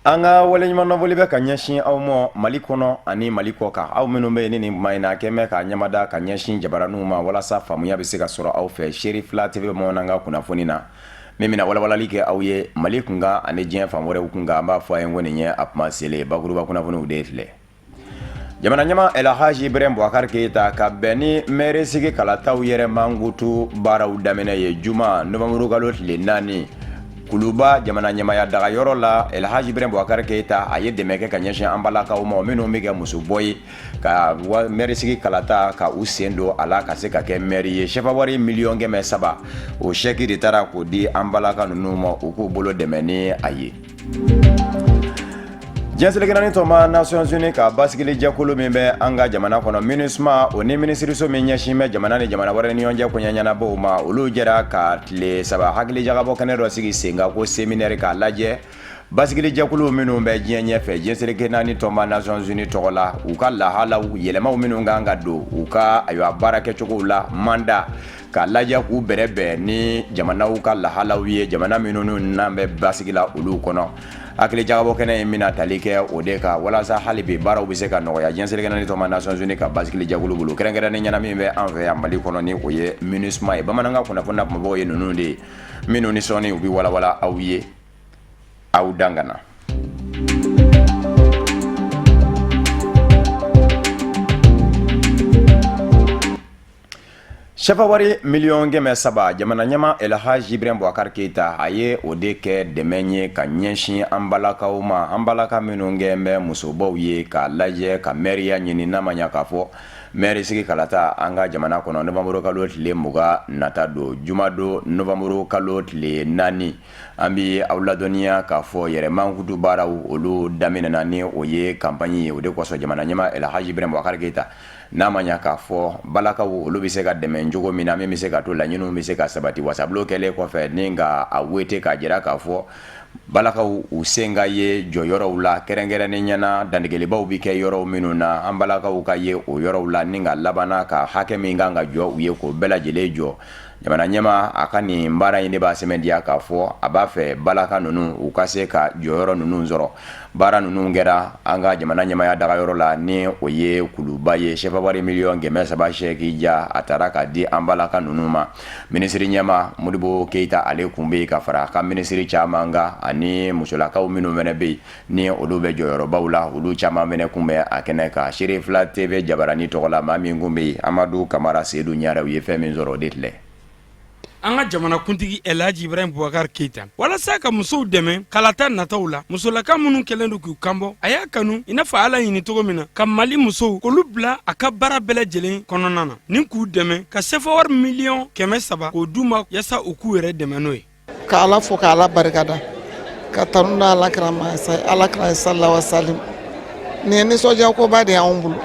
An ka waleɲumandɔnfoli bɛ ka ɲɛsin aw ma Mali kɔnɔ ani Mali kɔ kan, aw minnu bɛ yen ni nin kuma in na kɛn bɛ k'a ɲɛmada ka ɲɛsin jabaraninw ma walasa faamuya bɛ se ka sɔrɔ aw fɛ Seere Fila TV bamanankan kunnafoni na min bɛna walawalali kɛ aw ye Mali kunkan ani diɲɛ fan wɛrɛw kunkan. An b'a fɔ a ye ko nin ye a kuma selen bakuruba kunnafoniw de filɛ. Jamana ɲɛmaa Elhaji Ibrahim Boubacar Keita ka bɛn ni mɛri sigi kalataw yɛrɛ mankutu baaraw daminɛ ye juma novembre kalo tile 4 Kuluba jamana ɲɛmaaya dagayɔrɔ la. Elhaji Ibrahim Boubacar Keita a ye dɛmɛ kɛ ka ɲɛsin an balakaw ma minnu bɛ kɛ musobɔ ye ka mɛri sigi kalata ka u sen don a la ka se ka kɛ mɛri ye. Sefa wari miliyɔn 300, o sɛki de taara k'o di an balaka ninnu ma, u k'u bolo dɛmɛ ni a ye. Diɲɛ seleke naani tɔnba Nations Unies ka basigilijɛkulu min bɛ an ka jamana kɔnɔ MINUSMA, o ni minisiriso min ɲɛsin bɛ jamana ni jamana wɛrɛ ni ɲɔgɔn cɛ koɲɛ ɲɛnabɔw ma, olu jɛra ka tile 3 hakilijagabɔ kɛnɛ dɔ sigi sen kan ko séminaire, k'a lajɛ basigilijɛkulu minnu bɛ diɲɛ ɲɛfɛ diɲɛ seleke naani tɔnba Nations Unies tɔgɔ la, u ka lahalaw yɛlɛmaw minnu kan ka don u ka ayiwa baarakɛcogow la, mandat k'a lajɛ k'u bɛrɛbɛn ni jamanaw ka lahalaw ye, jamana minnu n'an bɛ basigi la olu kɔnɔ. Hakilijagabɔ kɛnɛ in bɛna tali kɛ o de kan walasa hali bi baaraw bɛ se ka nɔgɔya diɲɛ seleke naani tɔnba Nations Unies ka basigilijɛkulu bolo, kɛrɛnkɛrɛnnen ɲɛna min bɛ an fɛ yan Mali kɔnɔ, ni o ye MINUSMA ye. Bamanankan kunnafoni na kumabaw ye ninnu de ye minnu ni sɔɔni u bɛ walawala aw ye, aw dangana. Sefa wari miliyɔn 300, jamana ɲɛmaa Elhaji Ibrahim Boubacar Keita a ye o de kɛ dɛmɛ ye ka ɲɛsin an balakaw ma, an balaka minnu kɛ bɛ musobaw ye k'a lajɛ ka mɛriya ɲini, n'a ma ɲa k'a fɔ mɛri sigi kalata an ka jamana kɔnɔ novembre kalo tile 20 nata don, jumadon novembre kalo tile 4. An bɛ aw ladɔnniya k'a fɔ yɛrɛ mankutu baaraw olu daminɛna, ni o ye campagne ye. O de kosɔn jamana ɲɛmaa Elhaji Ibrahim Boubacar Keita, n'a ma ɲa k'a fɔ balakaw olu bɛ se ka dɛmɛ cogo min na min bɛ se ka to laɲiniw bɛ se ka sabati, wasabulon kɛlen kɔfɛ ni ka a wete k'a jira k'a fɔ balakaw u sen ka ye jɔyɔrɔw la, kɛrɛnkɛrɛnnen ɲɛna dantigɛlibaw bɛ kɛ yɔrɔw minnu na, an balakaw ka ye o yɔrɔw la, ni ka labanna ka hakɛ min kan ka jɔ u ye k'o bɛɛ lajɛlen jɔ. Jamana ɲɛmaa a ka nin baara in de b'a sɛmɛntiya k'a fɔ a b'a fɛ balaka ninnu u ka se ka jɔyɔrɔ ninnu sɔrɔ. Baara ninnu kɛra an ka jamana ɲɛmaaya dagayɔrɔ la, ni o ye Kuluba ye. Sefa wari miliyɔn 300 sɛki ja a taara k'a di an balaka ninnu ma. Minisiri ɲɛmaa Modibo Keyita ale tun bɛ yen ka fara a ka minisiri caman kan, ani musolakaw minnu fana bɛ yen ni olu bɛ jɔyɔrɔbaw la, olu caman fana tun bɛ a kɛnɛ kan. Seere Fila TV jabaranin tɔgɔ la, maa min tun bɛ yen, Amadu Kamara Sedu Ɲare, u ye fɛn min sɔrɔ o de filɛ. An ka jamanakuntigi Elhaji Ibrahim Boubacar Keita, walasa ka musow dɛmɛ kalata nataw la, musolaka minnu kɛlen don k'u kanbɔ, a y'a kanu i n'a fɔ a y'a laɲini cogo min na ka Mali musow k'olu bila a ka baara bɛɛ lajɛlen kɔnɔna na, ni k'u dɛmɛ ka sefa wari miliyɔn 300 k'o d'u ma yaasa u k'u yɛrɛ dɛmɛ n'o ye. Ka Ala fo, ka Ala barikada, ka tanu da Ala kira ma, Ala kira sallallahu alaihi wasallam. Nin ye nisɔndiya koba de y'anw bolo,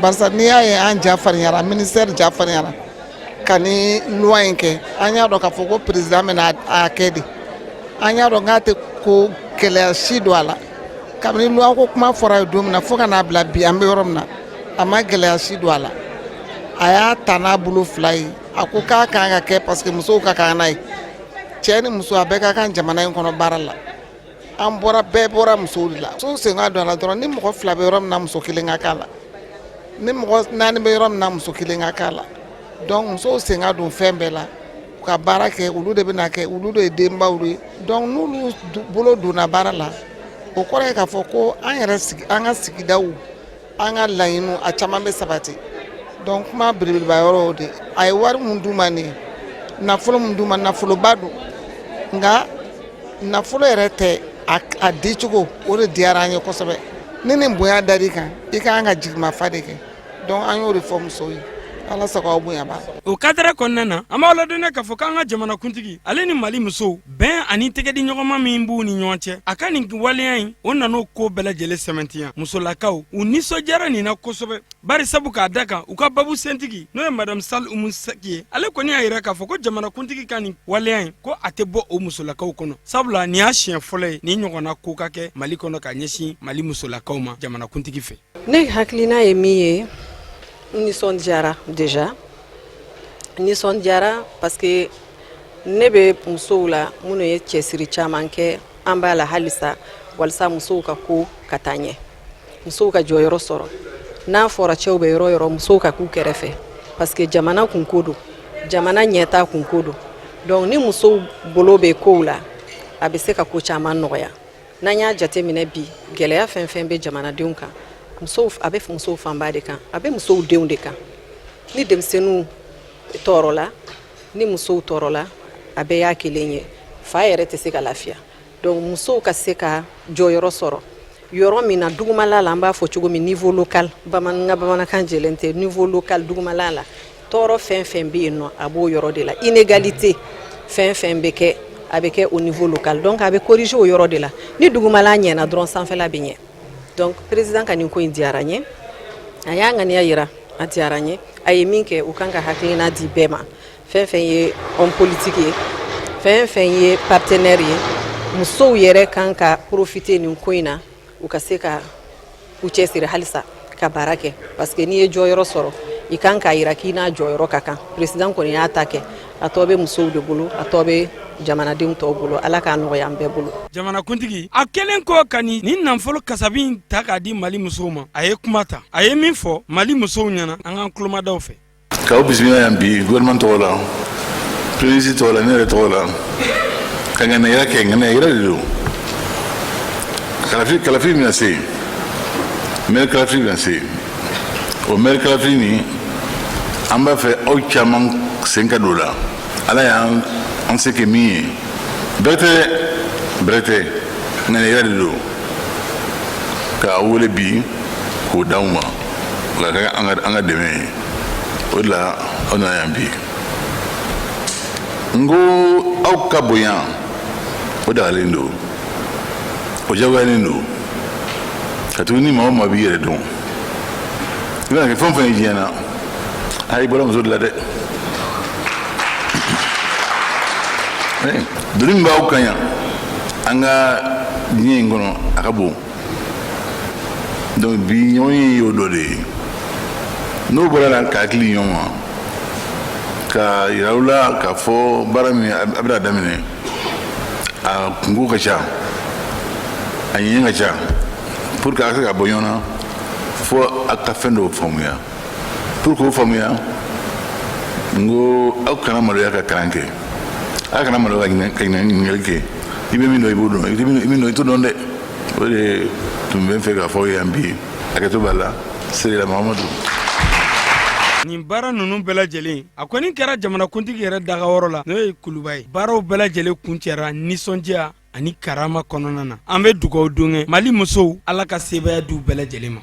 barisa n'i y'a ye an ja farinyara, ministère ja farinyara ka ni loi in kɛ, an y'a dɔn k'a fɔ ko président bɛna a kɛ de. An y'a dɔn k'a tɛ ko gɛlɛya si don a la. Kabini loi ko kuma fɔra ye don min na fo ka n'a bila bi an bɛ yɔrɔ min na, a ma gɛlɛya si don a la. A y'a ta n'a bolo fila ye, a ko k'a kan ka kɛ parce que musow ka kan n'a ye. Cɛ ni muso, a bɛɛ ka kan jamana in kɔnɔ baara la. An bɔra, bɛɛ bɔra musow de la. Musow sen ka don a la dɔrɔn, ni mɔgɔ fila bɛ yɔrɔ min na, muso kelen ka k'a la. Ni mɔgɔ naani bɛ yɔrɔ min na, muso kelen ka k'a la. Donc musow sen ka don fɛn bɛɛ la, u ka baara kɛ. Olu de bɛna kɛ, olu de ye denbaw ye. Donc n'olu bolo donna baara la, o kɔrɔ ye k'a fɔ ko an yɛrɛ sigi, an ka sigidaw, an ka laɲiniw, a caman bɛ sabati. Donc kuma belebeleba yɔrɔ o de. A ye wari mun d'u ma nin ye, nafolo mun d'u ma, nafoloba don, nka nafolo yɛrɛ tɛ, a dicogo o de diyara an ye kosɛbɛ. Ni nin bonya dar'i kan, i ka kan ka jigimafa de kɛ. Donc an y'o de fɔ musow ye. Ala sago aw bonya b'a. O cadre kɔnɔna na, an b'aw ladɔnniya k'a fɔ k'an ka jamanakuntigi ale ni Mali musow bɛn ani tɛgɛdi ɲɔgɔnma min b'u ni ɲɔgɔn cɛ, a ka nin waleya in o nan'o ko bɛɛ lajɛlen sɛmɛntiya. Musolakaw u nisɔndiyara nin na kosɛbɛ, bari sabu k'a da kan u ka babu sentigi, n'o ye Madame Sall Umu Sɛki ye, ale kɔni y'a yira k'a fɔ ko jamanakuntigi ka nin waleya in ko a tɛ bɔ o musolakaw kɔnɔ, sabula nin y'a siɲɛ fɔlɔ ye nin ɲɔgɔnna ko ka kɛ Mali kɔnɔ ka ɲɛsin Mali musolakaw ma jamanakuntigi fɛ. Ne hakilina ye min ye, n nisɔndiyara déjà, n nisɔndiyara parce que ne bɛ musow la minnu ye cɛsiri caman kɛ, an b'a la halisa. Walasa musow ka ko ka taa ɲɛ, musow ka jɔyɔrɔ sɔrɔ. N'a fɔra cɛw bɛ yɔrɔ yɔrɔ, musow ka k'u kɛrɛfɛ, parce que jamana kun ko don, jamana ɲɛta kun ko don. Donc ni musow bolo bɛ kow la, a bɛ se ka ko caman nɔgɔya. N'an y'a jateminɛ bi, gɛlɛya fɛn fɛn bɛ jamanadenw kan, musow a bɛ musow fanba de kan, a bɛ musow denw de kan. Ni denmisɛnninw tɔɔrɔla, ni musow tɔɔrɔla, a bɛɛ y'a kelen ye, fa yɛrɛ tɛ se ka lafiya. Donc musow ka se ka jɔyɔrɔ sɔrɔ yɔrɔ min na, dugumala la, an b'a fɔ cogo min, niveau local, ka bamanankan jɛlen tɛ, niveau local, dugumala la, tɔɔrɔ fɛn fɛn bɛ yen nɔ, a b'o yɔrɔ de la. Inégalité fɛn fɛn bɛ kɛ, a bɛ kɛ au niveau local. Donc a bɛ corriger o yɔrɔ de la. Ni dugumala ɲɛna dɔrɔn, sanfɛla bɛ ɲɛ. Donc président ka nin ko in diyara n ye. A y'a ŋaniya yira, a diyara n ye. A ye min kɛ, u kan ka hakilina di bɛɛ ma, fɛn fɛn ye homme politique ye, fɛn fɛn ye partenaire ye. Musow yɛrɛ kan ka profiter nin ko in na, u ka se ka u cɛsiri halisa ka baara kɛ, parce que n'i ye jɔyɔrɔ sɔrɔ, i kan k'a yira k'i n'a jɔyɔrɔ ka kan. Président kɔni y'a ta kɛ, a tɔ bɛ musow de bolo, a tɔ bɛ jamanadenw tɔw bolo. Ala k'a nɔgɔya an bɛɛ bolo. Jamanakuntigi a kɛlen kɔ ka nin nafolo kasabi in ta k'a di Mali musow ma, a ye kuma ta. A ye min fɔ Mali musow ɲɛna, an k'an tulomadaw fɛ. K'aw bisimila yan bi, gouvernement tɔgɔ la, premier ministre tɔgɔ la, ne yɛrɛ tɔgɔ la, ka ŋaniya yira kɛ. Ŋaniya yira de don. Kalafili, kalafili bɛna se, maire kalafili bɛna se. O maire kalafili nin, an b'a fɛ aw caman sen ka don o la. Ala y'an an se kɛ min ye, bɛrɛ tɛ dɛ, bɛrɛ tɛ, ŋaniya yira de don k'aw wele bi k'o d'aw ma, o ka kɛ an ka dɛmɛ ye. O de la aw nana yan bi. N ko aw ka bonya, o dagalen don, o jagoyalen don, ka tugu ni maa o maa b'i yɛrɛ dɔn, i bɛna kɛ fɛn o fɛn ye diɲɛ na, a i bɔra muso de la dɛ. Doni min b'aw kan yan an ka diɲɛ in kɔnɔ, a ka bon. Donc bi ɲɔgɔn ye y'o dɔ de ye. N'o bɔra la, ka hakili ɲɔgɔn ma, ka yira aw la k'a fɔ baara min a bɛna daminɛ, a kunko ka ca, a ɲɛɲɛ ka ca. Pour que a ka se ka bɔ ɲɔgɔn na, fo a ka fɛn dɔw faamuya. Pour k'o faamuya, n ko aw kana maloya ka kalan kɛ, aw kana maloya ka ɲininkali kɛ. I bɛ min dɔn, i b'o dɔn. I tɛ min dɔn, i t'o dɔn dɛ. O de tun bɛ n fɛ k'a fɔ aw ye yan bi. Hakɛto b'a la. Seyidina Mahamadu. Nin baara ninnu bɛɛ lajɛlen, a kɔni kɛra jamanakuntigi yɛrɛ dagayɔrɔ la, n'o ye Kuluba ye. Baaraw bɛɛ lajɛlen kuncɛra nisɔndiya ani karama kɔnɔna na. An bɛ dugawu don kɛ Mali musow, Ala ka sebaaya d'u bɛɛ lajɛlen ma.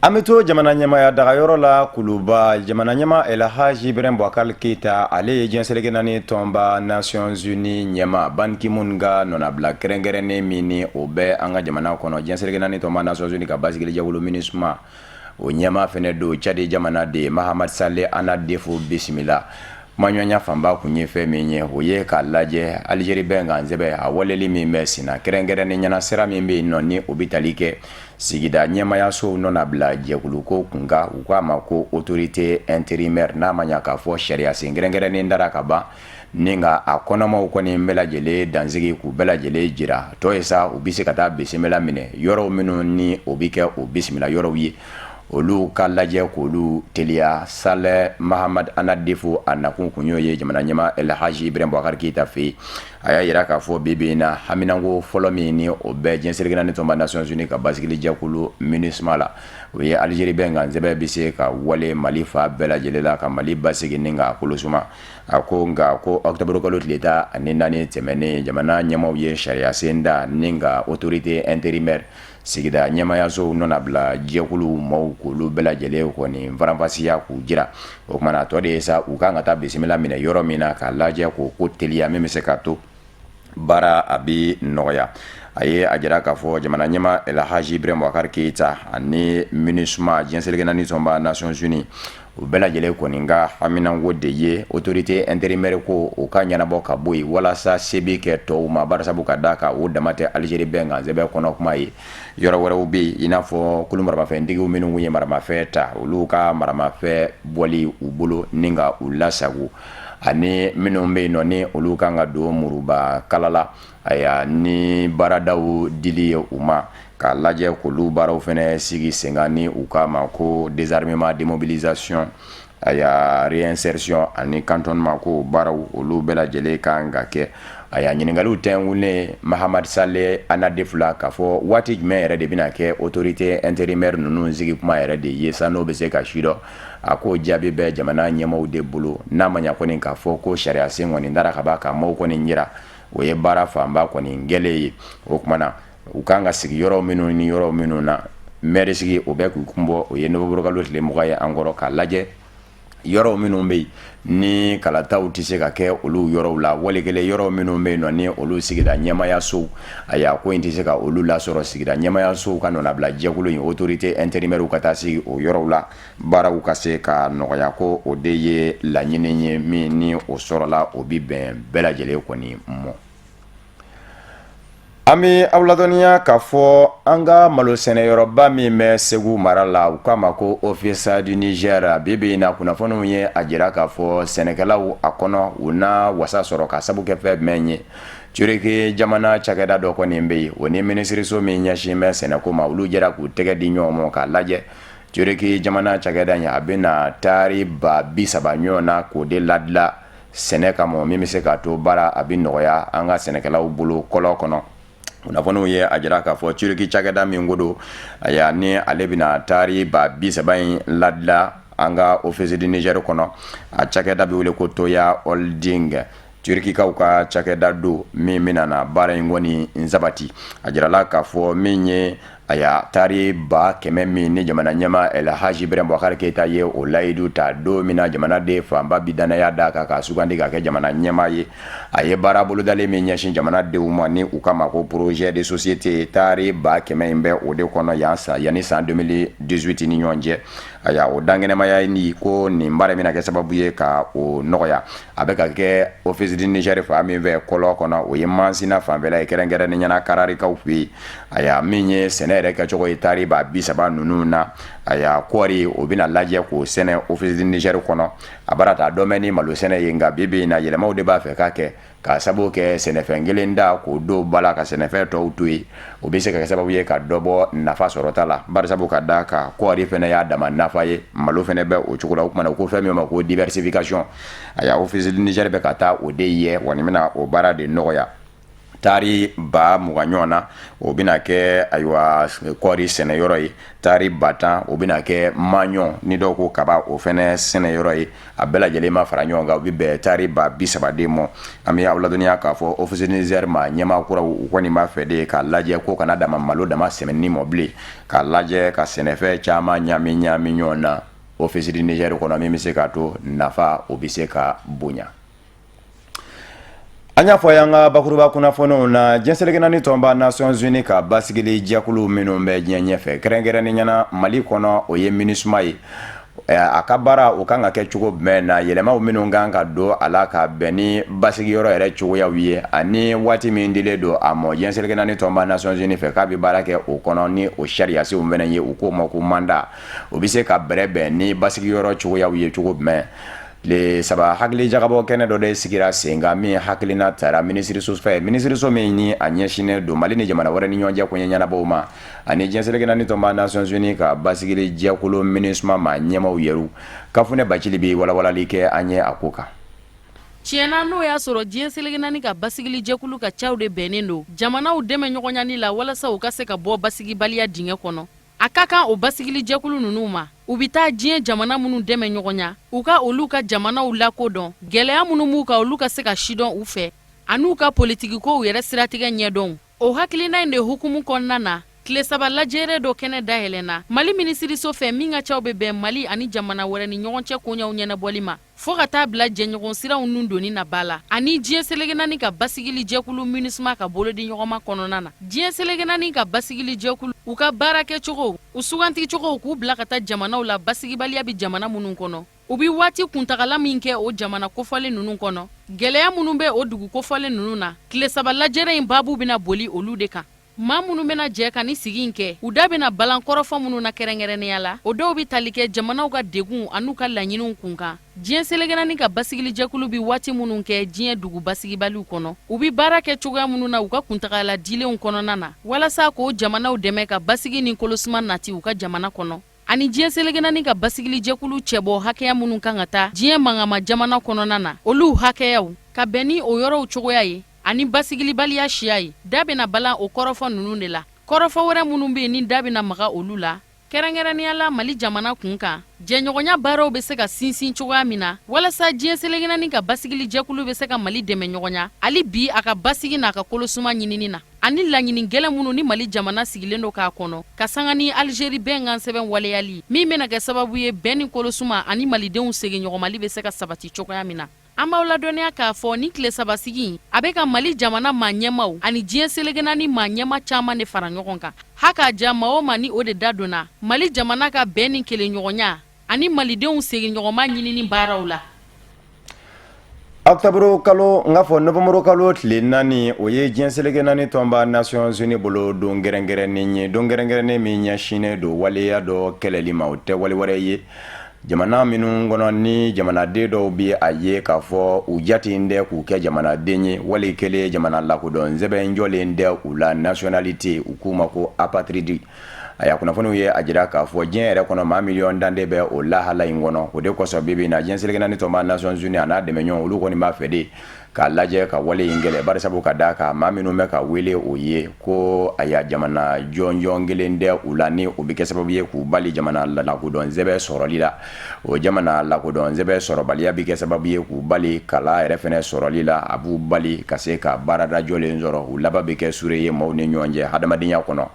An bɛ to jamana ɲɛmaaya dagayɔrɔ la Kuluba. Jamana ɲɛmaa Elhaji Ibrahim Boubacar Keita, ale ye diɲɛ seleke naani tɔnba Nations Unies ɲɛmaa Ban Ki-moon ka nɔnabila kɛrɛnkɛrɛnnen min ni o bɛ an ka jamana kɔnɔ, diɲɛ seleke naani tɔnba Nations Unies ka basigilijɛkulu MINUSMA, o ɲɛmaa fɛnɛ don, Tchad jamana de Mahamat Saleh Annadif bisimila. Kumaɲɔgɔnya fanba kun ye fɛn min ye, o ye k'a lajɛ Algérie bɛnkan sɛbɛn a waleli min bɛ senna, kɛrɛnkɛrɛnnen ɲɛna sira min bɛ yen nɔ ni o bɛ tali kɛ sigida ɲɛmayasow nɔnabila jɛkulu ko kunkan, u k'a ma ko autorité intérimaire. N'a ma ɲa k'a fɔ sariya sen kɛrɛnkɛrɛnnen dara ka ban ni nka a kɔnɔmaw kɔni bɛɛ lajɛlen dansigi k'u bɛɛ lajɛlen jira tɔ ye sa, u bɛ se ka taa bisimila minɛ yɔrɔw minnu ni o bɛ kɛ o bisimila yɔrɔw ye, olu ka lajɛ k'olu teliya. Saleh Mahamat Annadif, a nakun kun y'o ye jamana ɲɛmaa Elhaji Ibrahim Boubacar Keita fɛ yen. A y'a jira k'a fɔ bi bi in na, haminanko fɔlɔ min ni o bɛ diɲɛ seleke naani tɔnba Nations Unies ka basigili jɛkulu MINUSMA la, o ye Algérie bɛnkan sɛbɛn bɛ se ka wale Mali fan bɛɛ lajɛlen la, ka Mali basigi ni k'a kolosuma. A ko nka ko octobre kalo tile 14 tɛmɛnen, jamana ɲɛmaaw ye sariya sen da ni ka autorité intérimaire, sigida ɲɛmayasow nɔnabila jɛkulu maaw, k'olu bɛɛ lajɛlen kɔni faranfasiya k'u jira. O tuma na, a tɔ de ye sa, u kan ka taa bisimila minɛ yɔrɔ min na, k'a lajɛ k'o ko teliya min bɛ se ka to baara a bɛ nɔgɔya. A ye a jira k'a fɔ jamana ɲɛmaa Elhaji Ibrahim Boubacar Keita ani MINUSMA, diɲɛ seleke naani tɔnba Nations Unies, U bɛɛ lajɛlen kɔni ka haminanko de ye autorité intérimaire ko o ka ɲɛnabɔ ka bɔ yen walasa se bɛ kɛ tɔw ma, barisabu ka d'a kan o dama tɛ Algérie bɛnkan sɛbɛn kɔnɔ kuma ye. Yɔrɔ wɛrɛw bɛ yen, i n'a fɔ kulu maramafɛntigiw minnu ye maramafɛn ta, olu ka maramafɛn bɔli u bolo ni ka u lasago, ani minnu bɛ yen nɔ ni olu kan ka don muruba kala la, ayiwa, ni baaradaw dili ye u ma, k'a lajɛ k'olu baaraw fana sigi sen kan, ni u k'a ma ko désarmement, démobilisation, ayiwa, réinsertion ani cantonnement, ko baaraw olu bɛɛ lajɛlen kan ka kɛ. Ayiwa, ɲininkaliw tɛnkunnen Mahamad Saleh ANADEF la k'a fɔ waati jumɛn yɛrɛ de bɛna kɛ autorité intérimaire ninnu sigi kuma yɛrɛ de ye sa, n'o bɛ se ka sidɔn, a ko jaabi bɛ jamana ɲɛmaaw de bolo. N'a ma ɲa kɔni k'a fɔ ko sariya sen kɔni dara ka ban ka maaw kɔni jira, o ye baara fanba kɔni gɛlɛn ye. O tuma na, u kan ka sigi yɔrɔ minnu ni yɔrɔ minnu na, mɛri sigi o bɛ k'u kun bɔ, o ye nowanburukalo tile 20 ye an kɔrɔ, k'a lajɛ yɔrɔ minnu bɛ yen ni kalataw tɛ se ka kɛ olu yɔrɔw la, wali kelen yɔrɔ minnu bɛ yen nɔ ni olu sigida ɲɛmaayasow, ayiwa, ko in tɛ se ka olu lasɔrɔ, sigida ɲɛmaayasow ka nɔnabila jɛkulu in autorité intérimaire ka taa sigi o yɔrɔw la, baaraw ka se ka nɔgɔya, ko o de ye laɲini ye min ni o sɔrɔla, o bɛ bɛn bɛɛ lajɛlen kɔni mɔ. An bɛ aw ladɔnniya k'a fɔ an ka malo sɛnɛyɔrɔba min bɛ Segu mara la, u k'a ma ko Office du Niger, bi bi in na kunnafoniw ye a jira k'a fɔ sɛnɛkɛlaw a kɔnɔ, u na wasa sɔrɔ ka sabu kɛ fɛn jumɛn ye? Turiki jamana cakɛda dɔ kɔni bɛ yen, o ni minisiriso min ɲɛsin bɛ sɛnɛko ma, olu jɛra k'u tɛgɛ di ɲɔgɔn ma k'a lajɛ Turiki jamana cakɛda in, a bɛna taari 30,000 ɲɔgɔn na k'o de ladila sɛnɛ kama, min bɛ se k'a to baara a bɛ nɔgɔya an ka sɛnɛkɛlaw bolo kɔlɔ kɔnɔ. Kunnafoniw ye a jira k'a fɔ Turiki cakɛda min ko don, ayiwa, ni ale bɛna taari 30,000 in ladila an ka Office du Niger kɔnɔ, a cakɛda bɛ wele ko Toya Holding. Turikikaw ka cakɛda don min bɛna na baara in kɔni sabati. A jirala k'a fɔ min ye, aya, taari 100,000 min ni jamana ɲɛmaa El Hadji Ibrahim Boubacar Keita ye o layidu ta don min na jamanaden fanba bi dannaya d'a kan k'a sugandi ka kɛ jamana ɲɛmaa ye, a ye baara bolodalen min ɲɛsin jamanadenw ma ni u k'a ma ko projet de société, taari 100,000 in bɛ o de kɔnɔ yan san yanni san 2018 ni ɲɔgɔn cɛ. Aya, o dankɛnɛmaya ni ko nin baara bɛna kɛ sababu ye ka o nɔgɔya. A bɛ ka kɛ Office du Niger fan min fɛ kɔlɔ kɔnɔ, o ye Masina fanfɛla ye, kɛrɛnkɛrɛnnenya la Kararikaw fɛ yen. Aya, min ye sɛnɛ yɛrɛ kɛcogo ye taari 30,000 ninnu na, aya, kɔɔri o bɛna lajɛ k'o sɛnɛ Office du Niger kɔnɔ. A baara ta dɔ mɛn ni malo sɛnɛ ye, nka bi bi in na yɛlɛmaw de b'a fɛ ka kɛ k'a sababu kɛ sɛnɛfɛn kelen da k'o don ba la ka sɛnɛfɛn tɔw to yen, o bɛ se ka kɛ sababu ye ka dɔ bɔ nafa sɔrɔta la, barisabu ka d'a kan kɔɔri fana y'a dama nafa ye, malo fana bɛ o cogo la. O tuma na, u ko fɛn min ma ko diversification, aya, Office du Niger bɛ ka taa o de ye wa nin bɛna o baara de nɔgɔya. Taari 20,000 ɲɔgɔn na, o bɛna kɛ, ayiwa, kɔɔri sɛnɛyɔrɔ ye. Taari 10,000, o bɛna kɛ maɲɔ ni dɔw ko kaba, o fana sɛnɛyɔrɔ ye. A bɛɛ lajɛlen ma fara ɲɔgɔn kan, u bɛ bɛn taari 30,000 de ma. An bɛ aw ladɔnniya k'a fɔ Office du Niger maa ɲɛmaa kuraw, u kɔni b'a fɛ de k'a lajɛ ko kana dama malo dama sɛnɛni ma bilen, k'a lajɛ ka sɛnɛfɛn caman ɲami ɲami ɲɔgɔn na Office du Niger kɔnɔ, min bɛ se k'a to nafa o bɛ se ka bonya. An y'a fɔ y'an ka bakuruba kunnafoniw na, diɲɛ seleke naani tɔnba Nations Unies ka basigili jɛkulu minnu bɛ diɲɛ ɲɛfɛ, kɛrɛnkɛrɛnnenya na Mali kɔnɔ, o ye MINUSMA ye. A ka baara o kan ka kɛ cogo jumɛn na, yɛlɛmaw minnu kan ka don a la ka bɛn ni basigiyɔrɔ yɛrɛ cogoyaw ye, ani waati min dilen don a ma diɲɛ seleke naani tɔnba Nations Unies fɛ k'a bɛ baara kɛ o kɔnɔ, ni o sariyasenw fana ye, u k'o ma ko mandat, o bɛ se ka bɛrɛbɛn ni basigiyɔrɔ cogoyaw ye cogo jumɛn? Tile 3 hakili jagabɔ kɛnɛ dɔ de sigira sen kan min hakilina tara minisiriso fɛ, minisiriso min ni a ɲɛsinnen don Mali ni jamana wɛrɛ ni ɲɔgɔn cɛ koɲɛ ɲɛnabɔw ma, ani diɲɛ seleke naani tɔnba Nations Unies ka basigili jɛkulu MINUSMA maa ɲɛmaaw yɛrɛw. Kafunɛ Bacili bɛ walawalali kɛ an ye a ko kan. Tiɲɛna, n'o y'a sɔrɔ diɲɛ seleke naani ka basigili jɛkulu ka caw de bɛnnen don jamanaw dɛmɛ ɲɔgɔnyani la walasa u ka se ka bɔ basigibaliya dingɛ kɔnɔ, a ka kan o basigili jɛkulu ninnu ma, u bɛ taa diɲɛ jamana minnu dɛmɛ ɲɔgɔnya, u ka olu ka jamanaw lakodɔn, gɛlɛya minnu b'u kan, olu ka se ka sidɔn u fɛ, an'u ka politikikow yɛrɛ siratigɛ ɲɛdɔn. O hakilina in de hukumu kɔnɔna na, Tile saba lajɛrɛ dɔ kɛnɛ dayɛlɛnna Mali minisiriso fɛ min ka caw bɛ bɛn Mali ani jamana wɛrɛ ni ɲɔgɔn cɛ koɲɛw ɲɛnabɔli ma, fɔɔ ka taa bila jɛɲɔgɔn siraw nun donni na ba la ani diɲɛ seleke naani ka basigili jɛkulu MINUSMA ka bolodiɲɔgɔnma kɔnɔna na. Diɲɛ seleke naani ka basigili jɛkulu, u ka baarakɛcogow, u suganticogow, k'u bila ka taa jamanaw la basigibaliya bɛ jamana minnu kɔnɔ, u bɛ waati kuntagala min kɛ o jamana kofɔlen ninnu kɔnɔ, gɛlɛya minnu bɛ o dugu kofɔlen ninnu na, tile saba lajɛrɛ in baabu bɛna boli olu de kan. Maa minnu bɛna jɛ ka ni sigi in kɛ, u da bɛna balan kɔrɔfɔ minnu na kɛrɛnkɛrɛnnenya la, o dɔw bɛ tali kɛ jamanaw ka degun an'u ka laɲiniw kunkan. Diɲɛ seleke naani ka basigilijɛkulu bɛ waati minnu kɛ diɲɛ dugu basigibaliw kɔnɔ, u bɛ baara kɛ cogoya minnu na u ka kuntagala dilenw kɔnɔna na, walasa k'o jamanaw dɛmɛ ka basigi ni kolosuma nati u ka jamana kɔnɔ, ani diɲɛ seleke naani ka basigilijɛkulu cɛbɔ hakɛya minnu kan ka taa diɲɛ mangama jamana kɔnɔna na, olu hakɛyaw ka bɛn ni o yɔrɔw cogoya ye. Ani basigilibaliya siya ye. Da bɛna balan o kɔrɔfɔ ninnu de la. Kɔrɔfɔ wɛrɛ minnu bɛ yen ni da bɛna maga olu la, kɛrɛnkɛrɛnnenya la Mali jamana kun kan, jɛɲɔgɔnya baaraw bɛ se ka sinsin cogoya min na walasa diɲɛ seleke naani ka basigilijɛkulu bɛ se ka Mali dɛmɛ ɲɔgɔnya hali bi a ka basigi n'a ka kolosuma ɲinini na, ani laɲini gɛlɛn minnu ni Mali jamana sigilen don k'a kɔnɔ ka sanga ni Alizeri bɛnkansɛbɛn waleyali min bɛna kɛ sababu ye bɛn ni kolosuma ani malidenw seginɲɔgɔnmali bɛ se ka sabati cogoya min na. An b'aw ladɔnniya k'a fɔ nin tile saba sigi in, a bɛ ka Mali jamana maa ɲɛmaw ani diɲɛ seleke naani maa ɲɛma caman de fara ɲɔgɔn kan. Ha k'a ja maa o maa ni o de da donna Mali jamana ka bɛn ni kelenɲɔgɔnya ani malidenw seginɲɔgɔnma ɲinini baaraw la. Octobre kalo n k'a fɔ novembre kalo tile 4, o ye diɲɛ seleke naani tɔnba Nations Unies bolo don kɛrɛnkɛrɛnnen ye, don kɛrɛnkɛrɛnnen min ɲɛsinnen don waleya dɔ kɛlɛli ma, o tɛ wale wɛrɛ ye jamana minnu kɔnɔ ni jamanaden dɔw bɛ a ye k'a fɔ u jate tɛ k'u kɛ jamanaden ye, wali kelen jamana lakodɔn sɛbɛn jɔlen tɛ u la, nationalité, u k'u ma ko apatride. A y'a kunnafoniw ye a jira k'a fɔ diɲɛ yɛrɛ kɔnɔ, maa miliyɔn 10 de bɛ o lahala in kɔnɔ. O de kosɔn bi bi in na, diɲɛ seleke naani tɔnba Nations Unies a n'a dɛmɛɲɔgɔn, olu kɔni b'a fɛ de k'a lajɛ ka wale in kɛlɛ, barisabu ka d'a kan maa minnu bɛ ka wele o ye ko aya jamana jɔnjɔn kelen tɛ u la, ni o bɛ kɛ sababu ye k'u bali jamana lakodɔn sɛbɛn sɔrɔli la. O jamana lakodɔn sɛbɛn sɔrɔbaliya bɛ kɛ sababu ye k'u bali kalan yɛrɛ fɛnɛ sɔrɔli la, a b'u bali ka se ka baarada jɔlen sɔrɔ, u laban bɛ kɛ sure ye maaw ni ɲɔgɔn cɛ hadamadenya kɔnɔ.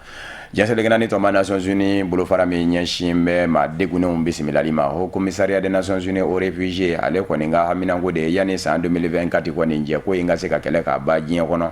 Diɲɛ seleke naani tɔnba Nations Unies bolofara min ɲɛsin bɛ maa degunnenw bisimilali ma, Haut Commissariat des Nations Unies aux réfugiés, ale kɔni ka haminanko de ye yanni san 2024 kɔni cɛ, ko in ka se ka kɛlɛ ka ban diɲɛ kɔnɔ,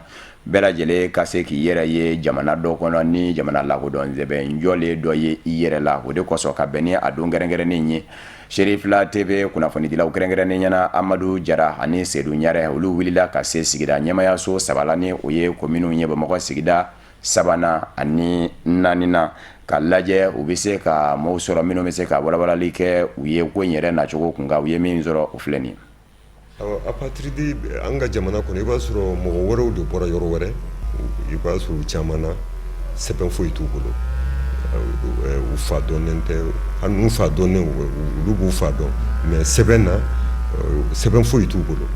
bɛɛ lajɛlen ka se k'i yɛrɛ ye jamana dɔ kɔnɔ ni jamana lakodɔn sɛbɛn jɔlen dɔ ye i yɛrɛ la. O de kosɔn ka bɛn ni a don kɛrɛnkɛrɛnnen ye, Serifila TV kunnafonidilaw, kɛrɛnkɛrɛnnenya la Amadu Jara ani Sedu Ɲarɛ, olu wulila ka se sigida ɲɛmayaso saba la, ni o ye kominiw ye Bamakɔ sigida sabanan ani naaninan, ka lajɛ u bɛ se ka maaw sɔrɔ minnu bɛ se ka walawalali kɛ u ye ko in yɛrɛ nacogo kun kan. U ye min sɔrɔ, o filɛ nin ye. Apatridi, an ka jamana kɔnɔ, i b'a sɔrɔ mɔgɔ wɛrɛw de bɔra yɔrɔ wɛrɛ, i b'a sɔrɔ u caman na sɛbɛn foyi t'u bolo, u fa dɔnnen tɛ, hali n'u fa dɔnnen, olu b'u fa dɔn, mais sɛbɛn na, sɛbɛn foyi t'u bolo.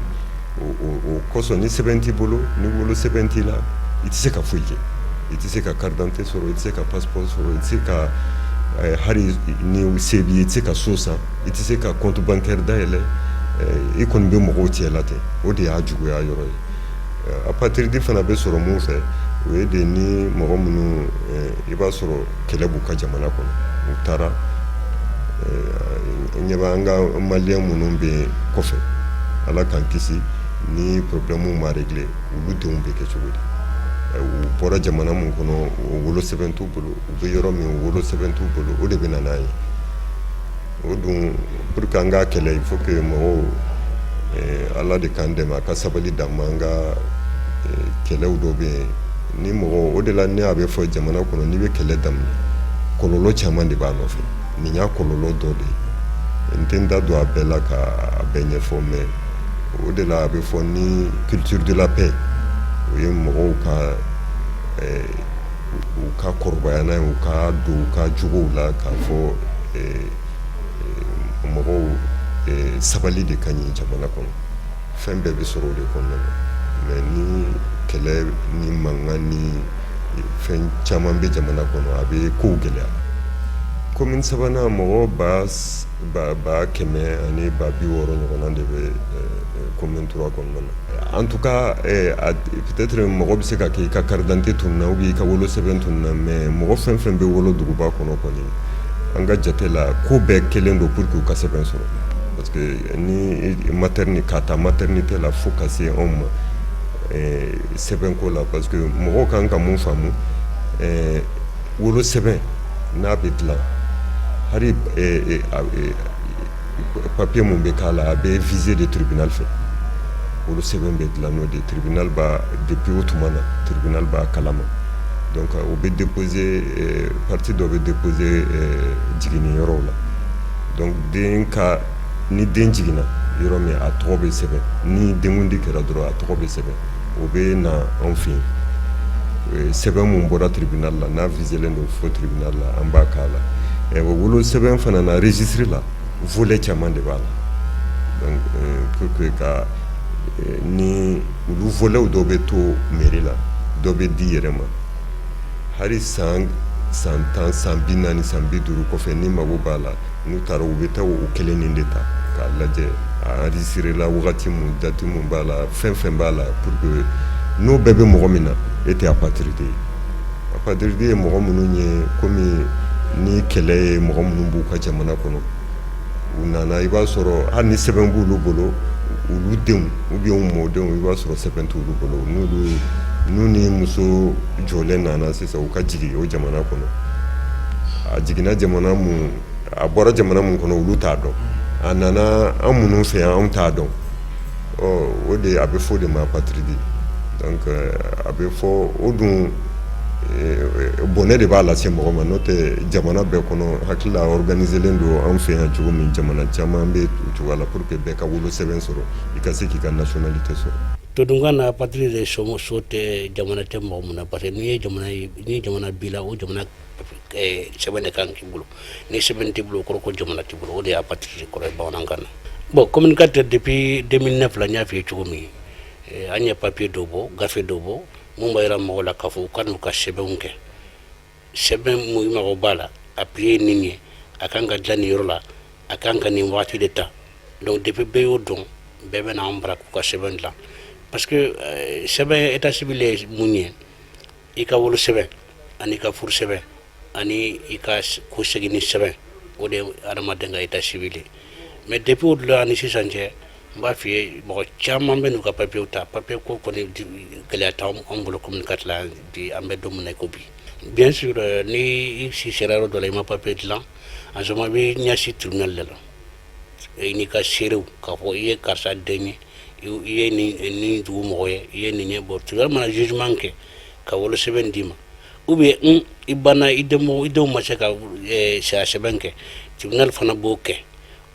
O kosɔn, ni sɛbɛn t'i bolo, ni wolo sɛbɛn t'i la, i tɛ se ka foyi kɛ, i tɛ se ka carte d'identité sɔrɔ, i tɛ se ka passeport sɔrɔ, i tɛ se ka hali ni se b'i ye, i tɛ se ka so san, i tɛ se ka compte bancaire dayɛlɛ, i kɔni bɛ mɔgɔw cɛ la ten. O de y'a juguya yɔrɔ ye. Apatridi fana bɛ sɔrɔ mun fɛ? O ye de ni mɔgɔ minnu, i b'a sɔrɔ kɛlɛ b'u ka jamana kɔnɔ, u taara. Ɲɛ bɛ an ka maliyɛn minnu bɛ yen kɔfɛ, Ala k'an kisi, ni problème ma régler, olu denw bɛ kɛ cogo di? U bɔra jamana min kɔnɔ, o wolo sɛbɛn t'u bolo, u bɛ yɔrɔ min, o wolo sɛbɛn t'u bolo, o de bɛ na n'a ye. O dun, pour que an k'a kɛlɛ, il faut que mɔgɔw, Ala de k'an dɛmɛ, a ka sabali d'an ma. An ka kɛlɛw dɔ bɛ yen ni mɔgɔ, o de la ne a bɛ fɔ jamana kɔnɔ, n'i bɛ kɛlɛ daminɛ, kɔlɔlɔ caman de b'a nɔfɛ. Nin y'a kɔlɔlɔ dɔ de ye. N tɛ n da don a bɛɛ la ka a bɛɛ ɲɛfɔ, mais o de la a bɛ fɔ ni culture de la paix, o ye mɔgɔw ka u ka kɔrɔbaya n'a ye, u ka don u ka jogow la k'a fɔ mɔgɔw sabali de ka ɲi jamana kɔnɔ, fɛn bɛɛ bɛ sɔrɔ o de kɔnɔna na. Mais ni kɛlɛ ni mankan ni fɛn caman bɛ jamana kɔnɔ, a bɛ kow gɛlɛya. Commune sabanan, mɔgɔ 160 000 ɲɔgɔnna de bɛ commune 3 kɔnɔna na. En tout cas, peut-être mɔgɔ bɛ se ka kɛ i ka carte d'identité tununna ou bien i ka wolosɛbɛn tununna, mais mɔgɔ fɛn fɛn bɛ wolo duguba kɔnɔ kɔni, an ka jate la, ko bɛɛ kelen don pour que u ka sɛbɛn sɔrɔ, parce que ni maternité, ka taa maternité la fo ka se anw ma sɛbɛnko la. Parce que mɔgɔw kan ka mun faamu, wolosɛbɛn n'a bɛ dilan, hali papier mun bɛ k'a la, a bɛ visé de tribunal fɛ. Wolosɛbɛn bɛ dilan n'o de tribunal b'a, depuis o tuma na tribunal b'a kalama. Donc o bɛ déposer, partie dɔ bɛ déposer jiginniyɔrɔw la. Donc den ka, ni den jiginna yɔrɔ min, a tɔgɔ bɛ sɛbɛn. Ni denkundi kɛra dɔrɔn, a tɔgɔ bɛ sɛbɛn, o bɛ na anw fɛ yen. Sɛbɛn mun bɔra tribunal la, n'a visélen don fo tribunal la, an b'a k'a la. O wolosɛbɛn fana na, registre la, volet caman de b'a la. Donc pour que ka ni olu voletw, dɔ bɛ to mairie la, dɔ bɛ di yɛrɛ ma. Hali san 10, san 40, san 50 kɔfɛ, ni mago b'a la, n'u taara, u bɛ taa o kelen nin de ta k'a lajɛ, a enregistré la wagati mun, date mun b'a la, fɛn fɛn b'a la, pour que n'o bɛɛ bɛ mɔgɔ min na, e tɛ apatride ye. Apatride ye mɔgɔ minnu ye, komi ni kɛlɛ ye mɔgɔ minnu b'u ka jamana kɔnɔ, u nana, i b'a sɔrɔ hali ni sɛbɛn b'olu bolo, olu denw ou bien u mɔdenw, i b'a sɔrɔ sɛbɛn t'olu bolo. N'olu n'u ni muso jɔlen nana sisan, u ka jigin o jamana kɔnɔ, a jiginna jamana mun, a bɔra jamana mun kɔnɔ, olu t'a dɔn. A nana an minnu fɛ yan, anw t'a dɔn. Ɔ, o de a bɛ fɔ o de ma apatride. Donc a bɛ fɔ o dun, bɔnɛ de b'a lase mɔgɔ ma. N'o tɛ, jamana bɛɛ kɔnɔ, hakili la, organisélen don an fɛ yan cogo min, jamana caman bɛ o cogoya la, pour que bɛɛ ka wolosɛbɛn sɔrɔ, i ka se k'i ka nationalité sɔrɔ. Todunkan na, apatride de so so tɛ, jamana tɛ mɔgɔ mun na, parce que n'i ye jamana ye, ni jamana b'i la, o jamana sɛbɛn de kan k'i bolo. Ni sɛbɛn t'i bolo, o kɔrɔ ko jamana t'i bolo. O de ye apatride kɔrɔ ye bamanankan na. Bon, commune 4, depuis 2009 la, n y'a f'i ye cogo min, an ye papier dɔ bɔ, gafe dɔ bɔ mun b'a yira mɔgɔw la k'a fɔ u ka n'u ka sɛbɛnw kɛ. Sɛbɛn mun i mago b'a la, a prix ye nin ye, a kan ka dilan nin yɔrɔ la, a kan ka nin waati de ta. Donc depuis bɛɛ y'o dɔn, bɛɛ bɛ n'an bara k'u ka sɛbɛn dilan, parce que sɛbɛn état civil ye mun ye? I ka wolo sɛbɛn ani ka furu sɛbɛn ani i ka ko seginni sɛbɛn, o de ye adamaden ka état civil ye. Mais depuis o de la ani sisan cɛ, n b'a f'i ye, mɔgɔ caman bɛ n'u ka papiyew ta. Papiye ko kɔni, gɛlɛya t'anw bolo commune 4 la bi, an bɛ don min na i ko bi. Bien sûr, ni i si sera yɔrɔ dɔ la, i ma papiye dilan, en ce moment i bɛ ɲɛsin tribunal de la i n'i ka seerew k'a fɔ i ye karisa den ye, i ye nin dugu mɔgɔ ye, i ye nin ye. Bon, tribunal mana jugement kɛ ka wolosɛbɛn d'i ma, ou bien i banna, i denw ma se ka saya sɛbɛn kɛ, tribunal fana b'o kɛ,